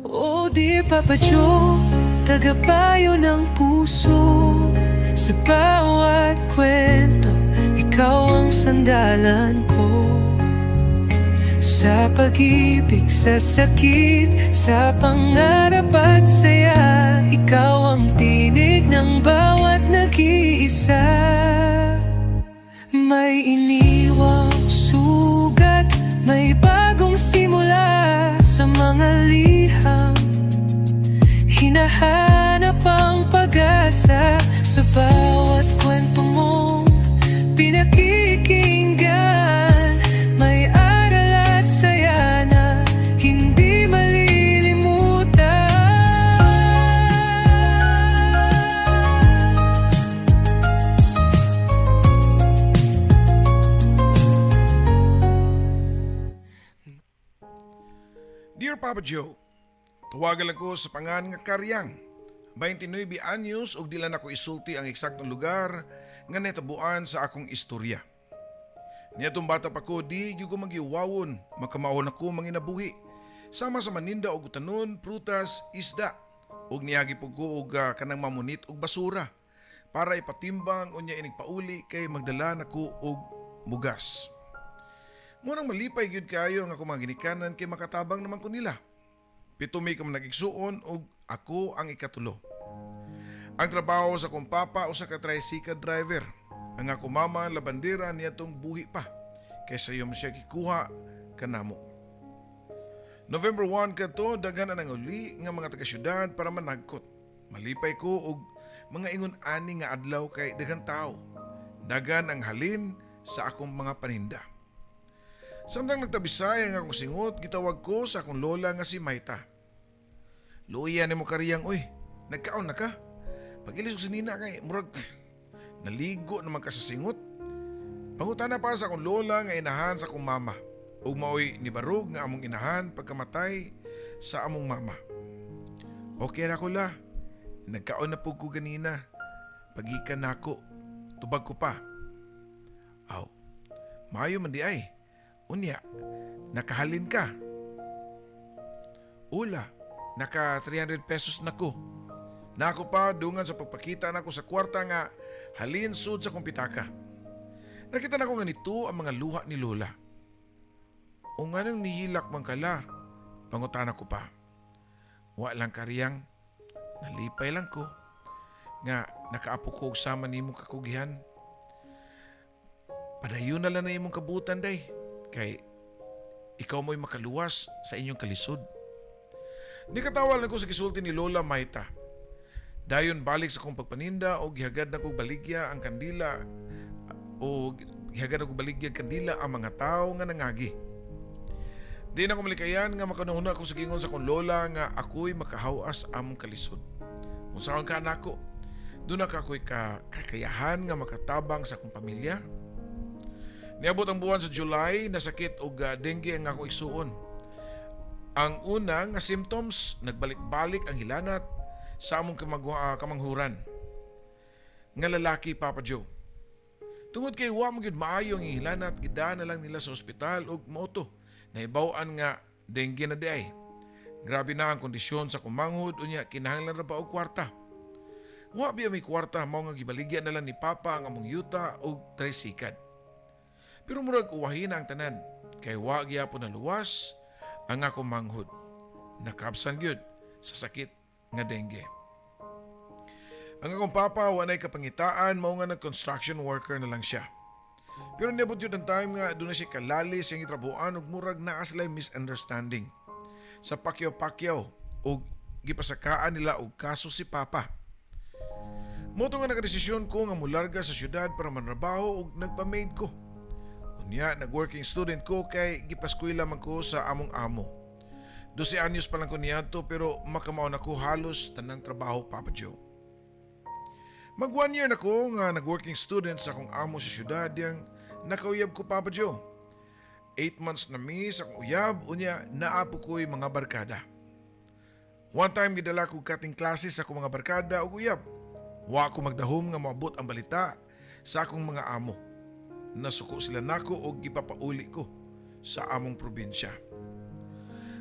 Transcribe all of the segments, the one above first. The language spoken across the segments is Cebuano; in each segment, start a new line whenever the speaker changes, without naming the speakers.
Oh dear Papa Joe, tagapayo ng puso. Sa bawat kwento, ikaw ang sandalan ko. Sa pag-ibig, sa sakit, sa pangarap at saya, ikaw ang tinig ng bawat nag-iisa. May iniwang sugat, may bagong simula. Sa mga liham, hinahanap ang pag-asa. Sa bawat kwento mong pinakikinggan, may aral at saya na hindi malilimutan.
Dear Papa Joe, tuwagan lang ko sa pangan nga Karyang. 29 anyos ug dili na ko isulti ang eksaktong lugar nga nahitabuan sa akong istorya. Niadtong bata pa ko, di gyud ko magiwawon, makamaon ako manginabuhi. Sama sa maninda og utanon, prutas, isda. Ug niagi pud ko og kanang mamunit og basura para ipatimbang unya inig pauli kay magdala nako og bugas. Mao nang malipay gyud kayo ang akong mga ginikanan kay makatabang naman ko nila. 7 mi ka nag-igsuon ug ako ang ikatulo. Ang trabaho sa akong papa usa ka tricycle driver. Ang akong mama labandera niadtong buhi pa kaysa yung siya gikuha kanamo. November 1 kadto, daghan na uli nga mga taga-syudad para managkot. Malipay ko og mga ingon ani nga adlaw kay daghan tao. Daghan ang halin sa akong mga paninda. Samtang nagtabisay ang akong singot, gitawag ko sa akong lola nga si Maita. "Luya nimo, Kariyang, oy. Nagkaon na ka? Pag-ilis og sinina kay murag naligo naman ka sa singot." Pangutana pa sa akong lola nga inahan sa akong mama. Ug maoy nibarog nga among inahan pagkamatay sa among mama. "Okay ra ko, La. Nagkaon na pud ko ganina. Pagikan nako." Tubag ko pa. "Aw, maayo man diay. Unya, nakahalin ka?" "Ula, naka 300 pesos na ko." Nako pa dungan sa pagpakita nako sa kwarta nga halin sud sa kong pitaka. Nakita nako nga nito ang mga luha ni Lola. "O nganong nihilak man ka, La?" Pangutana ko pa. "Wa lang, Karyang. Nalipay lang ko nga nakaapo ko og sama nimo kakugihan. Padayon na lang na imong kabutan, day. Kay ikaw mo'y makaluwas sa inyong kalisod." Nikatawa lang ko sa gisulti ni Lola Maita. Dayon balik sa akong pagpaninda o gihagad na kog baligya ang kandila o gihagad na kog baligya ang kandila ang mga tao nga nangagi. Di na ko malikayan nga makanahuna ako sa gingon sa akong lola nga ako'y makahawas among kalisod. Kung saan ka nako, doon na ka ako'y kakayahan nga makatabang sa akong pamilya. Niabot ang buwan sa July, nasakit og dengue ang akong igsuon. Ang una nga symptoms, nagbalik-balik ang hilanat sa among kamanghuran nga lalaki, Papa Joe. Tungod kay wa mo gyud maayo ang hilanat, gidala na lang nila sa ospital ug mao to nahibaw-an nga dengue na diay. Grabe na ang kondisyon sa kumanghod, unya kinahanglan ra pa og kwarta. Wa biya may kwarta, mao nga gibaligya na lang ni Papa ang among yuta og trisikad. Pero murag uwahin na ang tanan kay wa gyapon naluwas ang akong manghod. Nakabsan gyud sa sakit nga dengue. Ang akong papa wa nay kapangitaan, mao nga nag-construction worker na lang siya. Pero niabot yun ang time nga doon na siya kalali sa iyang gitrabuhan ug murag naa sila misunderstanding sa Pacquiao-Pacquiao ug gipasakaan nila og kaso si Papa. Mao to nga nakadesisyon ko nga mularga sa syudad para manrabaho ug nagpa-maid ko. Unya, nag-working student ko kay gipaskwela man ko sa among amo. 12 anyos pa lang ko niadto pero makamao na ko halos tanang trabaho, Papa Joe. Mag 1 year na ko nga nag-working student sa akong amo sa syudad yang nakauyab ko, Papa Joe. 8 months na mi sa akong uyab, unya naa po ko'y mga barkada. One time gidala ko cutting classes sa akong mga barkada ug uyab. Wa ko magdahom nga moabot ang balita sa akong mga amo. Nasuko sila nako og gipapauli ko sa among probinsya.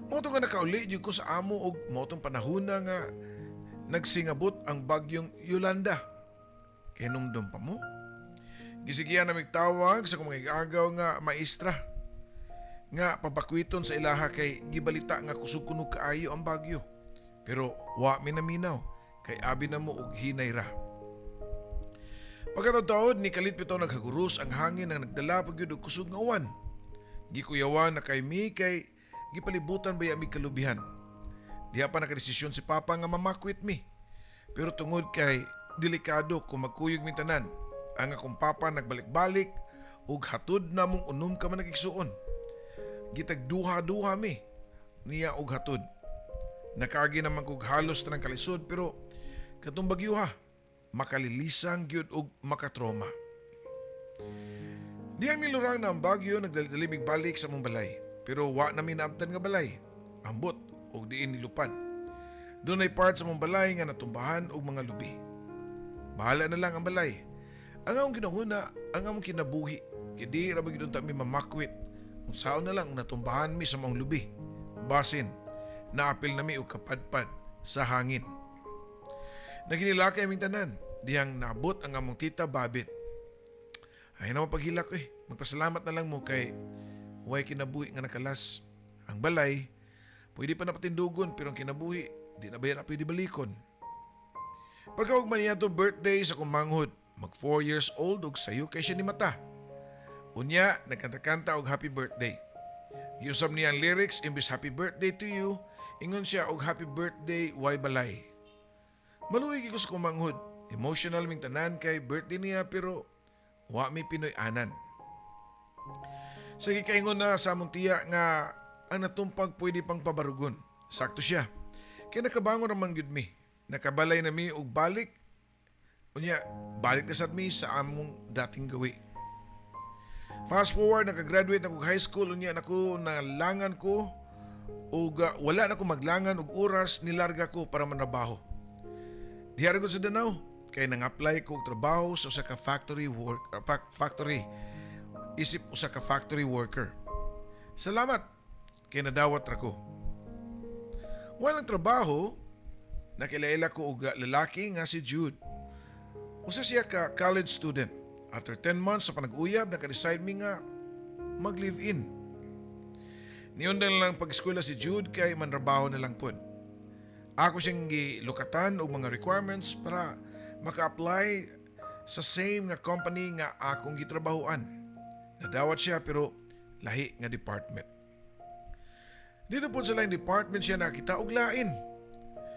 Mao to nga nakauli jud ko sa amo og mao tong panahona nga nagsingabot ang bagyong Yolanda. Kahinumdom pa mo? Gisigihan na tawag sa akong mga agaw nga maestra nga pabakwiton sa ilaha kay gibalita nga kusog kuno kaayo ang bagyo. Pero wa mi naminaw kay abi na mo og hinay ra. Pagkataod ni kalit bitaw naghaguros ang hangin ang nagdala pa gyud og kusog nga uwan. Gikuyawan na kay mi kay gipalibutan baya mi kalubihan. Diha pa nakadesisyon si Papa nga mamakwit mi. Pero tungod kay delikado kung magkuyog mi tanan, ang akong papa nagbalik-balik ug hatod namong unom ka man nagigsuon. Gitag duha-duha mi niya og hatod. Nakaagi naman kog halos tanang kalisod, pero katong bagyo ha, makalilisang gyud og makatroma. Dihang nilurang na ang bagyo, nagdali mig balik sa among balay. Pero wa na mi naabtan nga balay. Ambot og diin nilupad. Dunay part sa among balay nga natumbahan og mga lubi. Bahala na lang ang balay. Ang among ginahuna, ang among kinabuhi. Kay di ra ba gyud unta mi mamakwit. Unsaon na lang natumbahan mi sa maong lubi. Basin, naapil na mi og kapadpad sa hangin. Naginilakay aming tanan. Dihang naabot ang among tita Babit. Ay na paghilak eh. Magpasalamat na lang mo kay way kinabuhi nga nakalas. Ang balay, pwede pa napatindugon, pero ang kinabuhi, di na ba yan na pwede balikon? Pagkaugma niya to birthday sa akong manghod, mag 4 years old og sayo kay siya ni mata. Unya, nagkanta-kanta og happy birthday. Giusab niya ang lyrics, imbis "Happy birthday to you," ingon siya og "Happy birthday, way balay." Maluoy ko sa akong manghod. Emotional ming tanan kay birthday niya, pero wa mi Pinoy-anan. Sa gikaingon na sa among tiya nga ang natumpag pwede pang pabarugon. Sakto siya. Kaya nakabangon naman gyud mi. Nakabalay na mi og balik. Unya, balik na sad mi sa among dating gawi. Fast forward, nakagraduate na kog high school. Unya nako nalangan ko ug wala na ko maglangan og oras, nilarga ko para manrabaho. Diha ra ko sa Danao kay nang-apply ko og trabaho sa usa ka factory isip usa ka factory worker. Salamat kay nadawat ra ko. Walang trabaho, nakilaila ko og lalaki nga si Jude. Usa siya ka college student. After 10 months sa panag-uyab, naka-decide mi nga mag-live-in. Niundang lang pag-eskwela si Jude kay manrabaho na lang pud. Ako siyang gilukatan og mga requirements para maka-apply sa same nga company nga akong gitrabahoan. Nadawat siya, pero lahi nga department. Dito po sa laing department siya nakita og lain.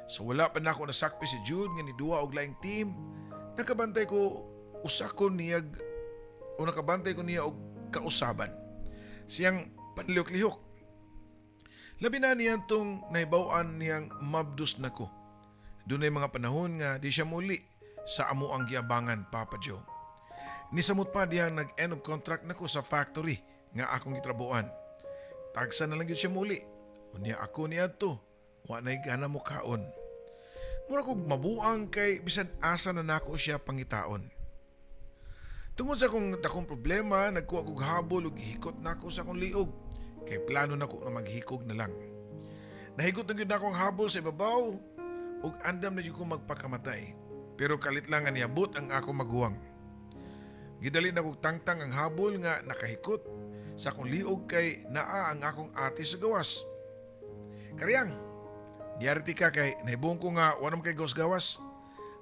Sa wala pa nako nasakpi si Jude nga niduwa og laing team, nakabantay ko usa ko niyag o nakabantay ko niya og kausaban. Siyang panlihok-lihok. Labi na niya tong nahibaw-an niyang mabdos na ko. Dunay mga panahon nga di siya muli sa amo ang giabangan, Papa Joe. Nisamot pa dihang nag-end of contract na ko sa factory nga akong gitrabuan. Tagsa na lang gyud siya muli. Unya ako niadto, wa na'y gana mo kaon. Mura kog mabuang kay bisan asa na nako siya pangitaon. Tungod sa akong dakong problema, nagkuha kog habol ug gihikot nako sa akong liog. Kay plano nako nga maghikog na lang. Nahigot na gyud nako ang habol sa ibabaw ug andam na gyud ko magpakamatay. Pero kalit lang nga niabot ang akong maguwang. Gidali na kog tangtang ang habol nga nakahikot sa akong liog kay naa ang akong ate sa gawas. "Karyang, diariti ka kay nahibong ko nga wa naman kay gawas-gawas,"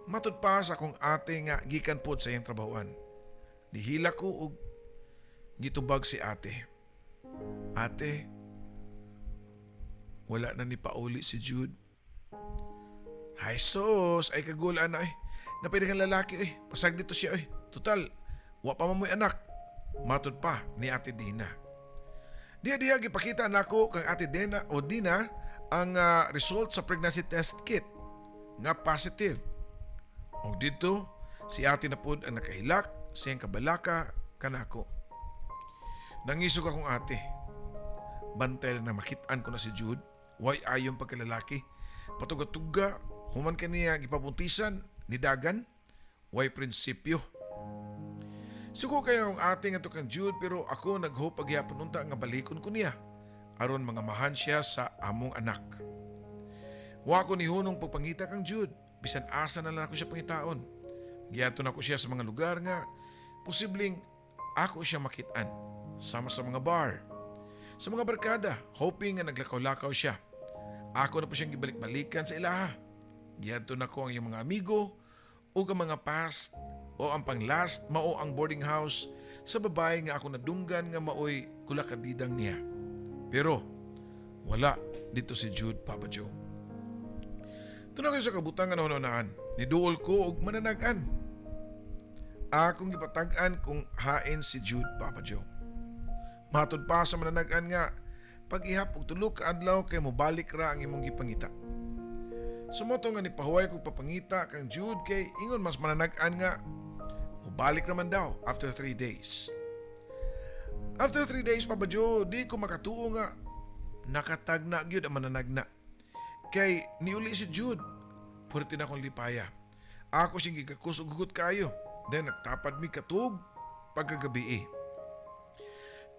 matud pa sa akong ate nga gikan pod sa iyang trabahoan. Nihila ko og gitubag si ate. "Ate, wala na ni pauli si Jude." "Hay sus, ay kagulaan na eh. Napwede kang lalaki eh. Pasag dito siya eh. Total, wa pa man mo'y anak," matud pa ni Ate Dina. Diya diya gipakita nako kang Ate Dina o Dina ang result sa pregnancy test kit nga positive. Og dito si ate na pod ang nakahilak sa iyang kabalaka kanako. Nangisog akong ate. Bantay na makitaan ko na si Jude, way ayon pagkalalaki. Patuga-tuga, human kaniya gipabuntisan, nidagan, way prinsipyo. Suko kayo ang ate nga kang Jude, pero ako naghope pagyapon unta nga balikon ko niya. Aron mangamahan siya sa among anak. Wa ko nihunong pagpangita kang Jude, bisan asa na lang ako siya pangitaon. Giadto nako siya sa mga lugar nga posibleng ako siya makitaan, sama sa mga bar, sa mga barkada, hoping nga naglakaw-lakaw siya. Ako na po siyang gibalik-balikan sa ilaha. Giadto nako ang iyang mga amigo ug ang mga past o ang pang-last mao ang boarding house sa babae nga ako nadunggan nga maoy kulakadidang niya. Pero wala dito si Jude, Papa Joe. Tuna kayo sa kabutang nga nahunahunaan, niduol ko og mananag-an. Akong gipatag-an kung hain si Jude, Papa Joe. Matod pa sa mananag-an nga pag-ihap og 3 ka adlaw kay mobalik ra ang imong gipangita. Sa mao to nga nipahuway kog papangita kang Jude kay ingon mas mananag-an nga mobalik naman daw after 3 days. After 3 days, Papa Joe, di ko makatuo nga nakatagna gyud ang mananagna. Kay niuli si Jude. Purti na akong lipaya. Ako siyang gigakos og hugot kayo. Then nagtapad mi katug pagkagabi.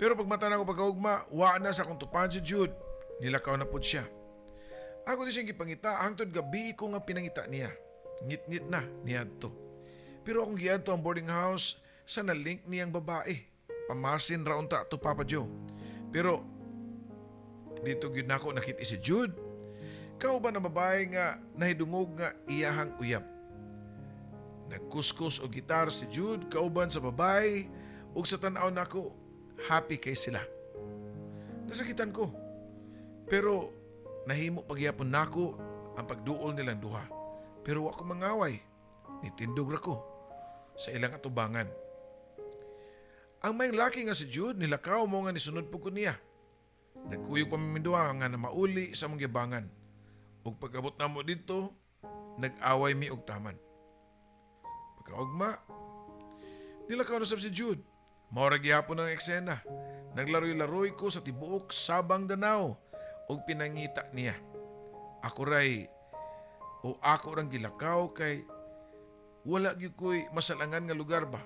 Pero pagmata na ako pagkaugma, wa na sa akong tupan si Jude. Nilakaw na pud siya. Ako di siyang gipangita hangtod gabi ko nga pinangita niya. Ngit-ngit na niadto. Pero akong giadto ang boarding house sa na-link niyang babae. Pamasin ra unta to, Papa Joe. Pero dito gyud nako nakita si Jude. Kauban ang babae nga nahidungog nga iyahang uyab. Nagkuskus og gitar si Jude kauban sa babae ug sa tan-aw nako, happy kay sila. Nasakitan ko. Pero nahimo pagyapon nako ang pagduol nilang duha. Pero wa ko mangaway. Nitindog ra ko sa ilang atubangan. Ang may laki nga si Jude nilakaw, mao nga nisunod po ko niya. Nagkuyog pa mi duha nga na mauli sa among gibangan. Ug pag-abot namo dito, nag-away mi og taman. Pagkaugma, nilakaw na sab si Jude. Mao ra gihapon ang eksena. Naglaroy-laroy ko sa tibuok Sabang Danao ug pinangita niya. Ako ray o ako rang gilakaw kay wala gyud ko'y masalangan nga lugar ba.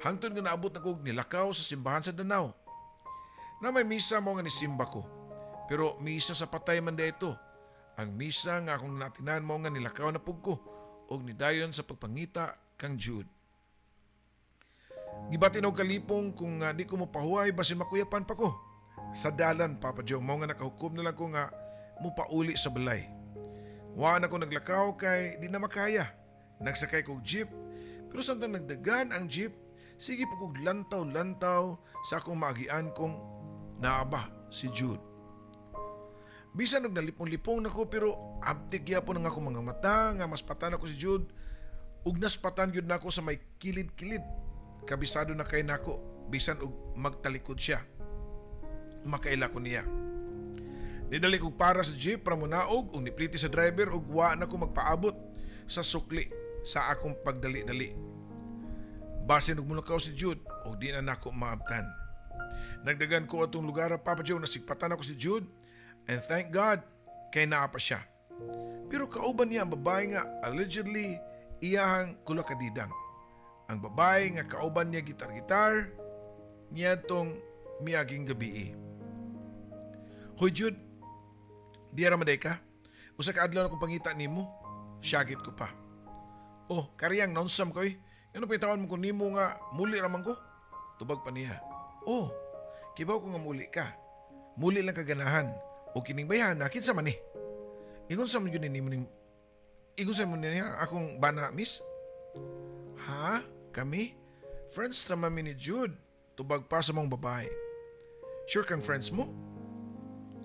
Hangtod nga naabot na kog nilakaw sa simbahan sa Danao. Na may misa, mao nga nisimba ko. Pero misa sa patay man ito. Ang misa nga akong natinan, mao nga nilakaw na pug ko og nidayon sa pagpangita kang Jude. Gibati og kalipong kung di ko mopahuway, basin makuyapan pa ko sa dalan, Papa Joe, mao nga nakahukom na lang ko nga mupauli sa balay. Wa na ko naglakaw kay di na makaya. Nagsakay kog jeep, pero samtang nagdagan ang jeep, sige pa kog lantaw-lantaw sa akong maagian kung naa ba si Jude. Bisan og nalipong-lipong nako, pero abtik gyapon ang akong mga mata nga maspatan ako si Jude ug naspatan gyud nako sa may kilid-kilid. Kabisado na kay nako bisan og magtalikod siya. Makaila ko niya. Nidali kog para sa jeep para munaog ug nipliti sa driver ug wa na ko magpaabot sa sukli sa akong pagdali-dali. Basin og mulakaw si Jude ug di na nako maabtan. Nagdagan ko atong lugar, Papa Joe, nasigpatan ako si Jude and thank God kay naa pa siya. Pero kauban niya ang babae nga allegedly iyahang kulakadidang. Ang babae nga kauban niya gitar-gitar niadtong miaging gabi. "Hoy Jude, di ra man ka? Usa ka adlaw na kong pangita nimo." Syagit ko pa. "Oh, kariyang naonsam ko eh. Ano pangitaon mo kung nimo nga muli raman ko?" Tubag pa niya. "Oh, kibaw ko nga muli ka. Muli lang kaganahan. O kining bayhana, kinsa man ni? Ingon sa man yun nimo ning Ingon sa man niya akong bana, miss." "Ha? Kami? Friends ra man mi ni Jude." Tubag pa sa mga babae. "Sure kang friends mo?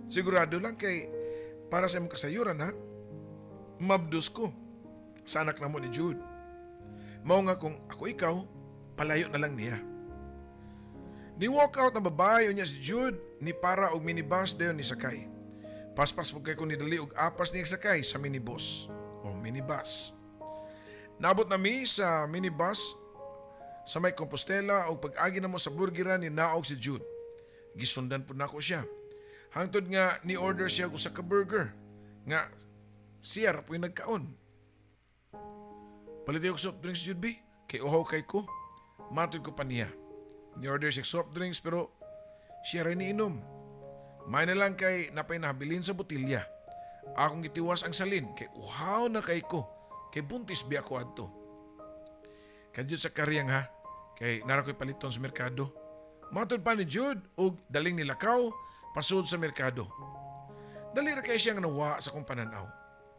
Sigurado lang kay para sa imong kasayuran ha. Mabdos ko sa anak namo ni Jude. Mao nga kung ako ikaw, palayo na lang niya." Ni walk out ang babae, unya si Jude ni para og minibus, dayon ni sakay. Paspas mo kay ko nidali og apas niya sakay sa minibus o minibus. Naabot na mi sa minibus sa may Compostela og pag-agi namo sa burgeran, ni naog si Jude. Gisundan po nako siya. Hangtod nga ni order siya og usa ka burger nga siya ra po'y nagkaon. "Palit og soft drinks, Jude B, kay uhaw kay ko." Matod ko pa niya. Ni order siya soft drinks pero siya rin niinom. May na lang kay napay nahabilin sa botilya. Akong gitiwas ang salin kay uhaw na kay ko. Kay buntis biya ko adto. Kadyot sa karyang ha, kay nara ko'y paliton sa merkado. Matod pa ni Jude og daling nilakaw pasud sa merkado. Dali ra kay siya nga nawa sa akong pananaw.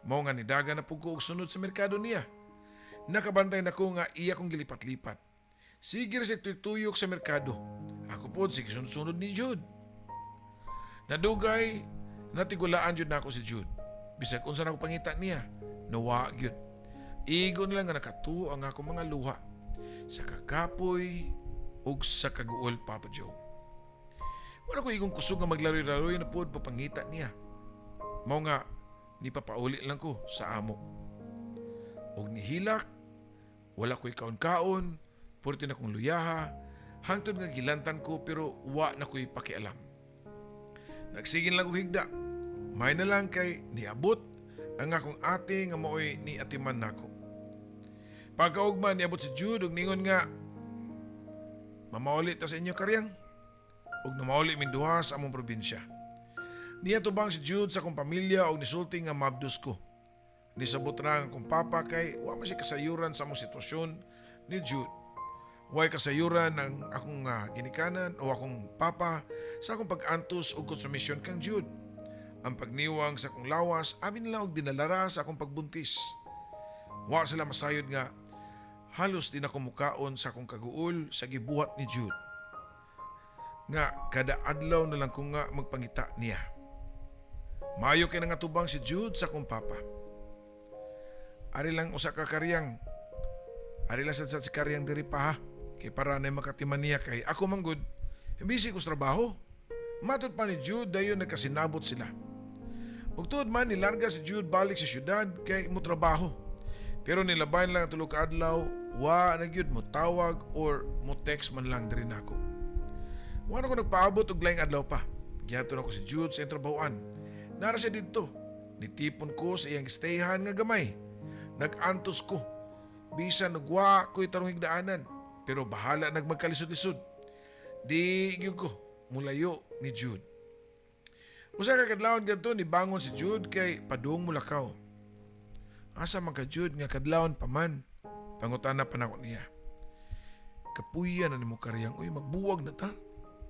Mao nga nidaga na pug ko og sunod sa merkado niya. Nakabantay na ko nga iya kong gilipat-lipat. Sige ra siya tuyok sa merkado. Ako pod sige sunod-sunod ni Jude. Nadugay, natigulaan jud nako si Jude. Bisag unsa na ko pangita niya, nawa gyud. Igo na lang nga nakatuo ang akong mga luha sa kakapoy ug sa kaguol, Papa Joe. Wala ko igong kusog nga maglaroy-laroy na pod papangita niya. Mao nga nipapauli lang ko sa amo. Og nihilak, wala ko'y kaon-kaon, purti na kong luyaha, hangtod nga gilantan ko pero wa na ko'y pakialam. Nagsigin lang ko higda. May na lang kay niabot ang akong ate nga maoy ni atiman nako. Pagkaugma niabot si Jude ug ningon nga mamauli ta sa inyo, karyang. Ug namauli min duha sa among probinsya. Niya tubang si Jude sa akong pamilya og nisulti nga mabdos ko. Nisabot ra ang akong papa kay wa man siya kasayuran sa among sitwasyon ni Jude. Way kasayuran ang akong ginikanan o akong papa sa akong pag-antos og konsumisyon kang Jude. Ang pagniwang sa akong lawas, amin nila og dinalara sa akong pagbuntis. Wa sila masayod nga halos di na ko mukaon sa akong kaguol sa gibuhat ni Jude. Nga kada adlaw na lang ko nga magpangita niya. Mayo kay nangatubang si Jude sa akong papa. Ari lang usa ka karyang. Ari lang sad sa karyang diri pa ha. Kay para na makatiman niya kay ako manggod. Busy ko sa trabaho. Matod pa ni Jude, dayon nagkasinabot sila. Ug tuod man nilarga si Jude balik sa syudad kay mo trabaho. Pero nilabayan lang ang tulo ka adlaw, wa na gyud mo tawag or mo text man lang diri nako. Wa na ko nagpaabot og laing adlaw pa. Giadto nako si Jude sa iyang trabahoan. Nara siya didto. Nitipon ko sa iyang stayhan nga gamay. Nag-antos ko. Bisan nagwa ko'y tarong higdaanan. Pero bahala nagmagkalisod-lisod. Di gyud ko mulayo ni Jude. Usa ka kadlawon gadto ni bangon si Jude kay padung mulakaw. Asa man ka, Jude, nga kadlawon pa man? Pangutana pa nako niya. Kapuya na nimo, karyang, uy, magbuwag na ta.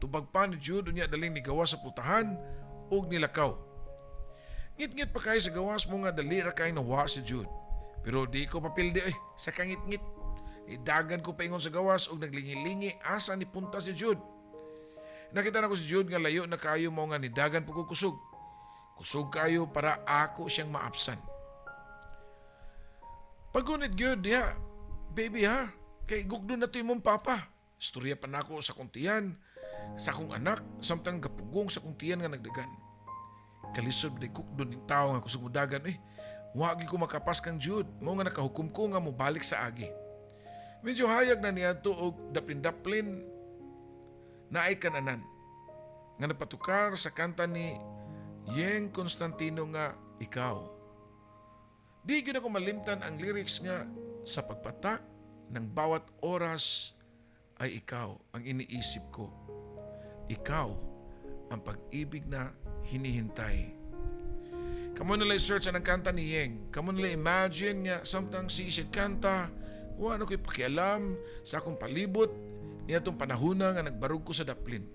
Tubag pa ni Jude, unya daling ni gawas sa pultahan ug nilakaw. Ngit-ngit pa kay sa gawas mo nga dali ra kay nawa si Jude. Pero di ko papildi oy sa kangit-ngit. Idagan ko paingon sa gawas ug naglingi-lingi asa ni punta si Jude. Nakita na ko si Jude nga layo na kayo mo nga nidagan po ko kusog. Kusog kayo para ako siyang maapsan. Paggunit gyud diha, baby ha, kay gugdo na to imong papa. Istorya pa nako sa kong tiyan, sa akong anak, samtang gapugong sa kong tiyan nga nagdagan. Kalisod day gugdo ning tao nga kusog mudagan eh. Wa gyud ko makapas kang Jude, mao nga nakahukom ko nga mobalik sa agi. Medyo hayag na niya to og daplin-daplin na ay kananan nga napatukar sa kanta ni Yeng Constantino nga Ikaw. Di gyud ako malimtan ang lyrics nga sa pagpatak ng bawat oras ay ikaw ang iniisip ko. Ikaw ang pag-ibig na hinihintay. Kamo nila search ang kanta ni Yeng. Kamo nila imagine nga samtang si siya kanta, wa na ko'y pakialam sa akong palibot niya itong panahona nga nagbarug ko sa daplin.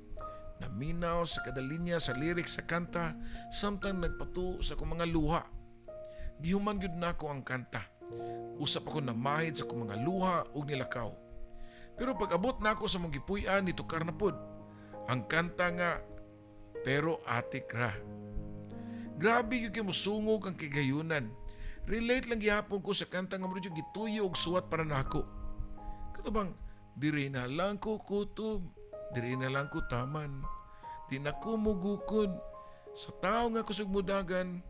Naminaw sa kada linya sa lyrics sa kanta samtang nagpatuo sa akong mga luha. Gihuman gyud nako ang kanta. Usap ako namahid sa akong mga luha ug nilakaw. Pero pag abot nako sa mong gipuy-an, nitukar na pod ang kanta nga Pero Atik Ra. Grabe gyud kay mosungog ang kigayunan. Relate lang gihapon ko sa kanta nga murag gituyo og suwat para nako. Kato bang diri na lang ko kutob, diri na lang ko taman. Di na ko mugukod sa tao nga kusog mudagan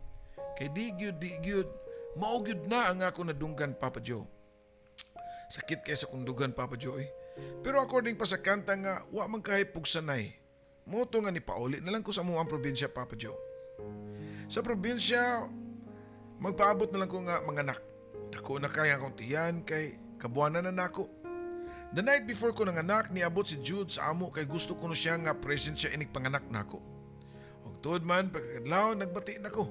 kay di gyud, di gyud mao gyud na ang ako nadunggan, Papa Joe. Sakit kay sa kundugan, Papa Joe eh. Pero according pa sa kanta nga wa man kahay pugsanay. Mao to nga nipauli na lang ko sa among probinsya, Papa Joe. Sa probinsya, magpaabot na lang ko nga manganak. Dako na kaya akong tiyan kay kabuanan na nako. The night before ko nanganak, niabot si Jude sa amo kay gusto ko no siya nga present siya inig panganak nako. Ug Tuod man, pagkakadlaw, nagbati na ko.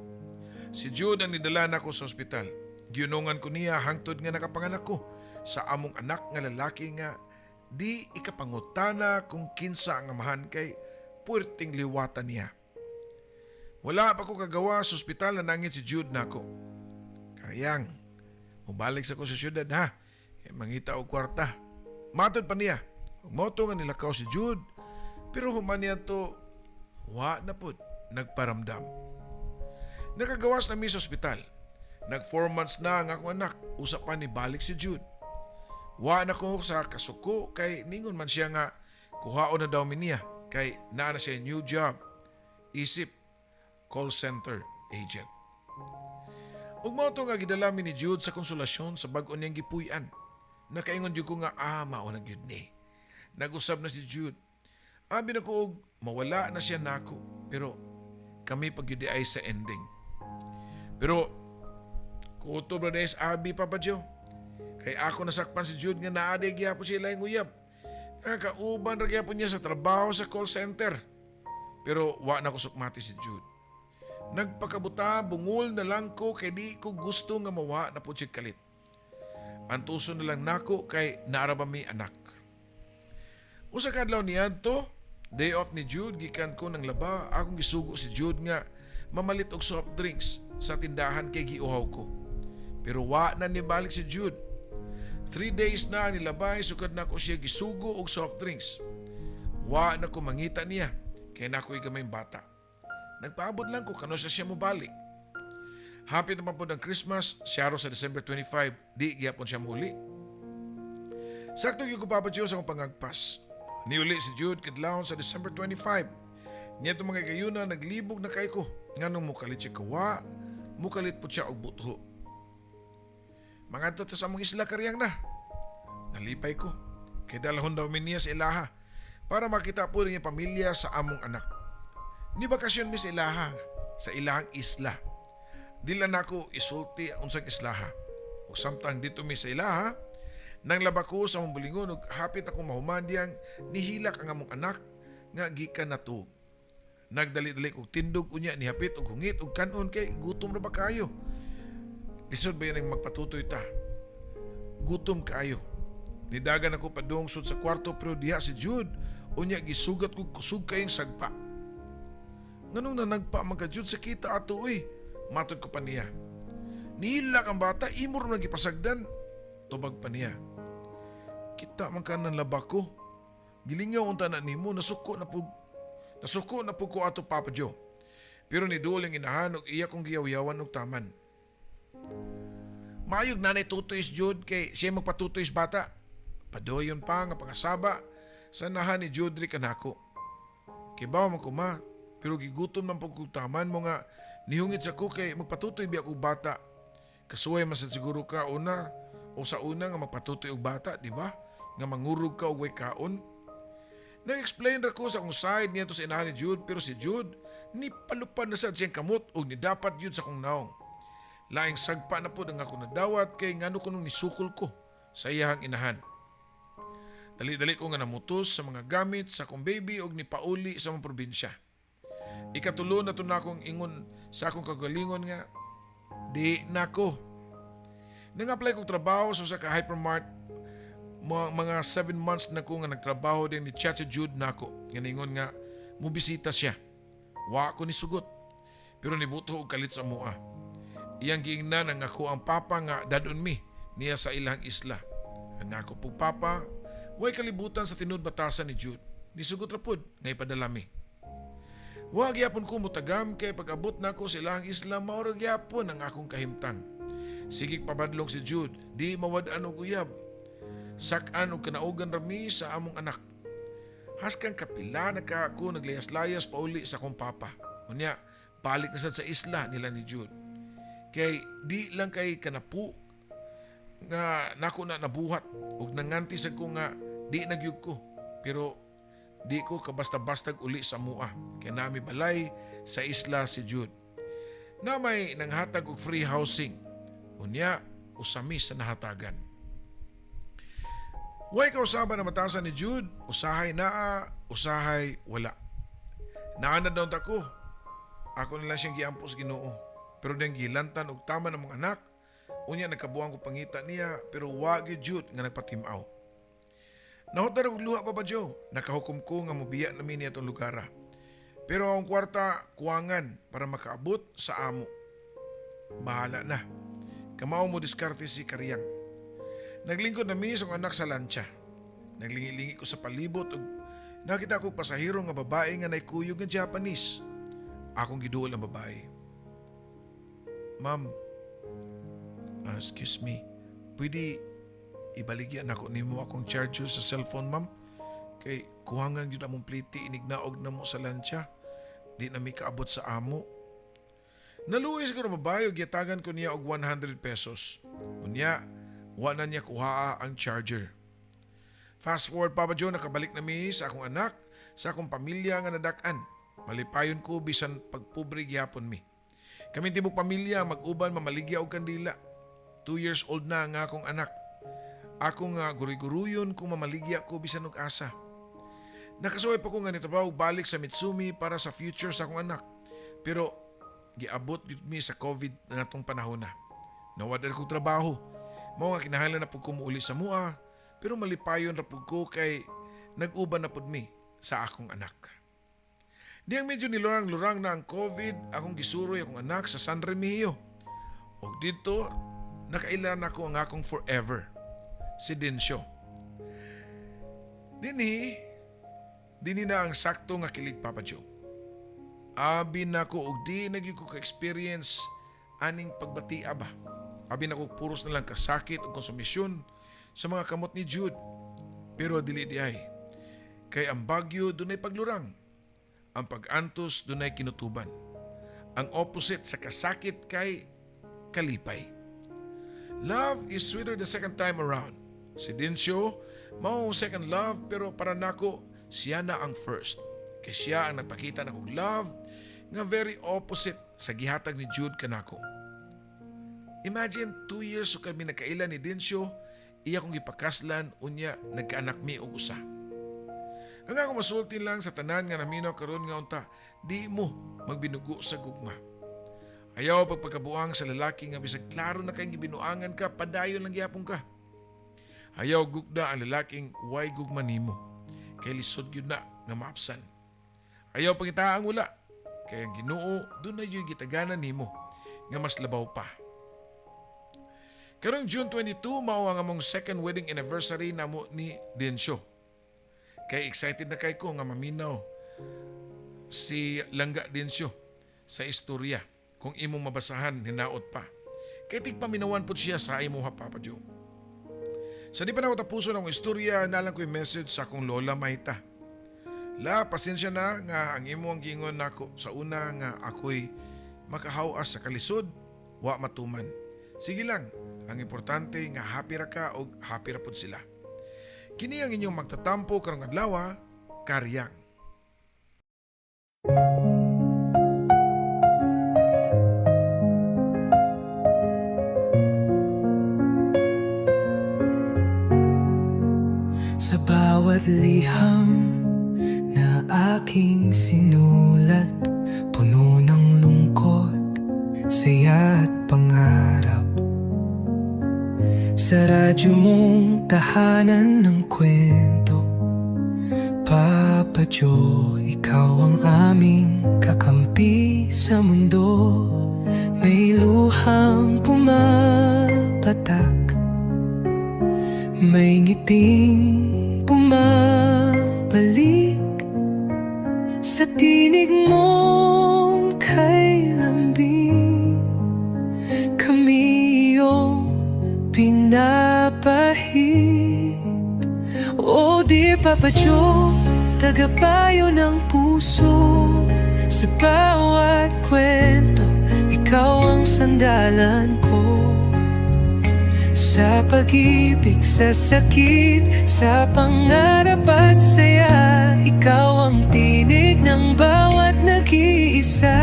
Si Jude ang nidala nako sa ospital. Giunongan ko niya hangtod nga nakapanganak ko sa among anak nga lalaki nga di ikapangutana kung kinsa ang amahan kay puwerteng liwata niya. Wala pa ko kagawa sa ospital, nanangit si Jude nako. "Kariyang, mubalik sa ko sa syudad ha. Kay mangita og kwarta." Matod pa niya. Ug mao to nga nilakaw si Jude. Pero human niya to, wa na pud nagparamdam. Nakagawas na mi sa ospital. Nag 4 months na ang akong anak. Usa pa ni balik si Jude. Wa na ko sa kasuko kay ningon man siya nga kuhaon na daw mi niya kay naa na siya new job. Isip call center agent. Ug mao to nga gidala mi ni Jude sa Konsolasyon sa bag-o niyang gipuy-an. Nakaingon jud ko nga ah, mao na gyud ni. Nag-usab na si Jude. Abi na ko og mawala na siya nako, pero kami pag gyud ay sa ending. Pero kutob na sa abi, Papa Joe. Kay ako nasakpan si Jude nga naa diay gyapon siya laing uyab. Nga kauban ra gyapon niya sa trabaho sa call center. Pero wa na ko sukmati si Jude. Nagpakabuta bungol na lang ko kay di ko gusto nga mawa na pud siya kalit. Antuson na lang nako kay naa ra ba mi anak. Usa ka adlaw niadto, day off ni Jude, gikan ko ng laba, akong gisugo si Jude nga mamalit og soft drinks sa tindahan kay giuhaw ko. Pero wa na nibalik si Jude. 3 days na nilabay sukad nako siya gisugo og soft drinks. Wa na ko mangita niya kay naa ko'y gamayng bata. Nagpaabot lang ko kanus-a siya mobalik. Hapit naman pud ang Christmas, siyaro sa December 25, di gyapon siya muli. Sakto gyud ko, Papa Joe, sa akong pangagpas. Niuli si Jude kadlawon sa December 25. Niya mga gayuna naglibog na kay ko. Nganong mukalit siya kawa, mukalit pud siya og butho. "Mangadto ta sa among isla, Karyang, na." Nalipay ko. Kay dalhon daw mi niya sa ilaha para makita pud niya pamilya sa among anak. Ni bakasyon mi sa ilaha, sa ilahang isla. Di lang nako isulti unsang islaha. Ug samtang didto mi sa ilaha, nanglaba ko sa among bulingon ug hapit ako mahuman diyang nihilak ang among anak nga gikan natuog. Nagdali-dali og tindog, unya nihapit og hungit og kanon kay gutom ra ba kayo. Lisod ba yan ang magpatutoy ta? Gutom kaayo. Nidagan ako padung sud sa kwarto, pero diha si Jude, unya gisugat ko kusog kayong sagpa. "Nganong nanagpa man ka, Jude, sa kita ato uy?" Matod ko pa niya. "Nihilak ang bata, imo ra gipasagdan." Tubag pa niya. "Kita man ka nanlaba ko. Gilingaw unta na nimo, nasuko na pud ko ato, Papa Joe. Pero niduol ang inahan og iya kong giyaw-yawan og taman. "Maayog Nanay Tutoy si Jude kay siya magpatutoy sa bata." Padoyon pa nga pangasaba sa nahan ni Judrick kanako. Kibaw man ko, ma, pero gigutom man pud kog taman mo nga nihungit sa ko kay magpatutoy biya kog bata. Kasuway man sa siguro ka una o sa una nga magpatutoy og bata, di ba? Nga mangurog ka og way kaon. Nag-explain ra ko sa akong side niya to sa inahan ni Jude, pero si Jude ni palupan na sad siyang kamot og nidapat yun sa akong naong. Laing sagpa na pud ang ako nadawat kay ngano kunong nisukol ko sa iyahang inahan. Dali-dali ko nga namutos sa mga gamit sa akong baby og nipauli sa among probinsya. Ikatulo na to na akong ingon sa akong kagalingon nga di nako. Nang-apply kog trabaho sa usa ka hypermart, mga 7 months na ko nga nagtrabaho din ni chat si Jude nako nga ningon nga mubisita siya. Wa ko ni sugot. Pero nibuto og kalit sa mua. Iyang giingnan ang ako ang papa nga dadon mi niya sa ilang isla. Ang ako pong papa, way kalibutan sa tinud batasan ni Jude. Nisugot ra pud nga ipadala mi. Wa gyapon ko mutagam kay pag-abot nako sa ilang isla, mao ra gyapon ang akong kahimtang. Sigig pabadlong si Jude, di mawad-an og uyab. Sak-an og kanaugan ra mi sa among anak. Haskang kapila na ka ako naglayas-layas pauli sa akong papa. Unya, balik na sad sa isla nila ni Jude. Kay di lang kay kanapu nga nako na nabuhat ug nanganti sad ko nga di na gyud ko. Pero di ko kabasta-bastag uli sa mua kay nami balay sa isla si Jude. Na may nanghatag og free housing. Unya, usami sa nahatagan. Way kausaban na matasan ni Jude, usahay naa, usahay wala. Naa na daw ko. Ako na lang siyang giampo sa Ginoo. Pero diyang gihilantan og tama ng mga anak, unya nagkabuang ko pangita niya pero wa gyud jud nga nagpatim-aw. Nahutan og luha, Papa Joe. Nakahukom ko nga mobiya nami niya atong lugara. Pero ang kwarta kuwangan para makaabot sa amo. Bahala na. Kamao mo diskarte si Kariyang. Naglingkod na mi sa akong anak sa lantsa. Naglingi-lingi ko sa palibot ug nakita ko pasahero nga babae nga naikuyog nga Japanese. Akong giduol ang babae. "Ma'am, excuse me, pwede ibaligya nako nimo akong charger sa cellphone, ma'am? Kay kuhangan gyud among pliti inignaog na mo sa lantsa. Di na mi kaabot sa amo." Naluoy siguro babae ug giyatagan ko niya og 100 pesos. Unya, wa na niya kuhaa ang charger. Fast forward, Papa Joe, nakabalik na mi sa akong anak, sa akong pamilya nga nadak-an. Malipayon ko bisan pagpobre gihapon mi. Kami tibok pamilya mag-uban mamaligya og kandila. 2 years old na ang akong anak. Ako nga guruy-guruyon kung mamaligya ko bisan og asa. Nakasuway pa ko nga nitrabaho balik sa Mitsumi para sa future sa akong anak. Pero giabot gyud mi sa COVID na atong panahon na. Nawad kong trabaho. Mao nga kinahanglan na pud ko muuli sa mua, pero malipayon ra pud ko kay nag-uban na pud mi sa akong anak. Diyang medyo nilurang-lurang na ang COVID, akong gisuroy akong anak sa San Remigio. Og dito, nakailan ako ang akong forever, si Dencio. Dinhi, dinhi na ang sakto nga kilig, Papa Joe. Abi nako og di na gyud ko ka-experience aning pagbatia ba. Abi nako puros na lang kasakit ug konsumisyon sa mga kamot ni Jude. Pero dili di ay. Kay ang bagyo dunay paglurang. Ang pag-antos dunay kinutuban. Ang opposite sa kasakit kay kalipay. Love is sweeter the second time around. Si Dencio, mao ang second love, pero para nako siya na ang first. Kay siya ang nagpakita nakong love nga very opposite sa gihatag ni Jude kanako. Imagine, 2 years so kami nagkaila ni Dencio, iya kong gipakaslan, unya nagkaanak mi og usa. Ang ako masulti lang sa tanan nga naminaw karon nga unta, di mo magbinugo sa gugma. Ayaw pagpagkabuang sa lalaki nga bisag klaro na kayong gibinuangan ka, padayon lang gihapon ka. Ayaw gugda ang lalaking way gugma nimo, kay lisod gyud na nga maapsan. Ayaw pangita ang wala, kay ang Ginoo dunay gyud gitaganan nimo nga mas labaw pa. Karong June 22 mao ang among second wedding anniversary namo ni Dencio. Kay excited na kay ko nga maminaw si Langga Dencio sa istorya kung imong mabasahan hinaot pa. Kay tigpaminawan pud siya sa imo ha, Papa Joe. Sa di pa na ako tapuson ang istorya, nalang ko yung message sa akong Lola Maita. La, pasensya na nga ang imo ang giingon nako sa una nga ako'y makahawas sa kalisod, wa matuman. Sige lang, ang importante nga happy ra ka og happy ra pud sila. Kini ang inyong magtatampo karong adlaw, Karyang.
Sa bawat liham na aking sinulat, puno ng lungkot, saya at pangarap. Sa radyo mong tahanan ng kwento, Papa Joe, ikaw ang aming kakampi sa mundo. May luhang pumapatak, may ngiting bumabalik sa tinig mong kay lambing. Kami iyong pinapahid. Oh dear Papa Joe, tagapayo ng puso. Sa bawat kwento, ikaw ang sandalan ko. Sa pag-ibig, sa sakit, sa pangarap at saya, ikaw ang tinig ng bawat nag-iisa.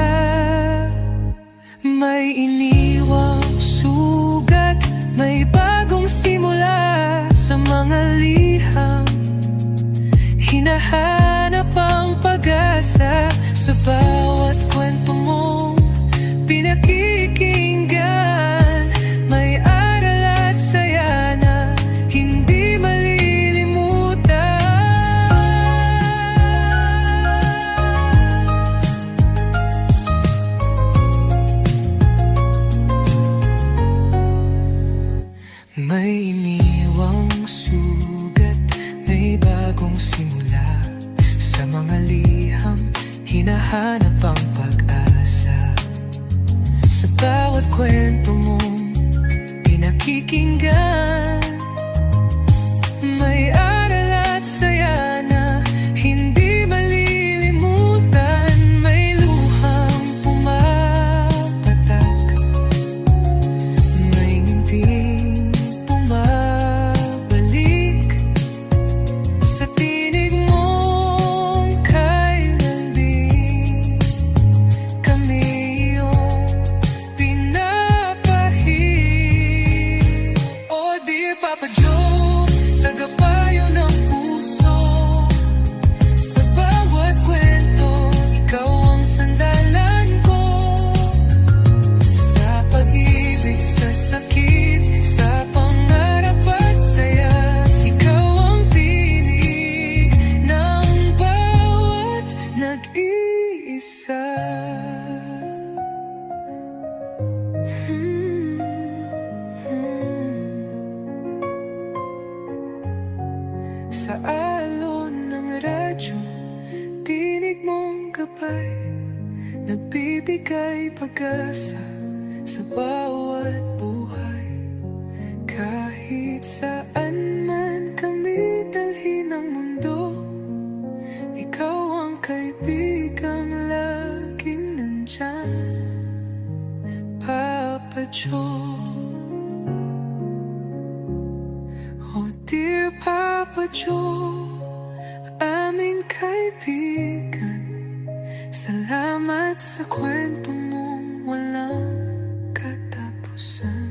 May iniwang sugat, may bagong simula. Sa mga liham, hinahanap ang pag-asa. Sa bawat kwento mo buhay, nagbibigay pag-asa sa bawat buhay. Kahit saan man kami dalhin ng mundo, ikaw ang kaibigang laging nandyan, Papa Joe. Oh dear Papa Joe, aming kaibigan, salamat sa kwento mong walang katapusan.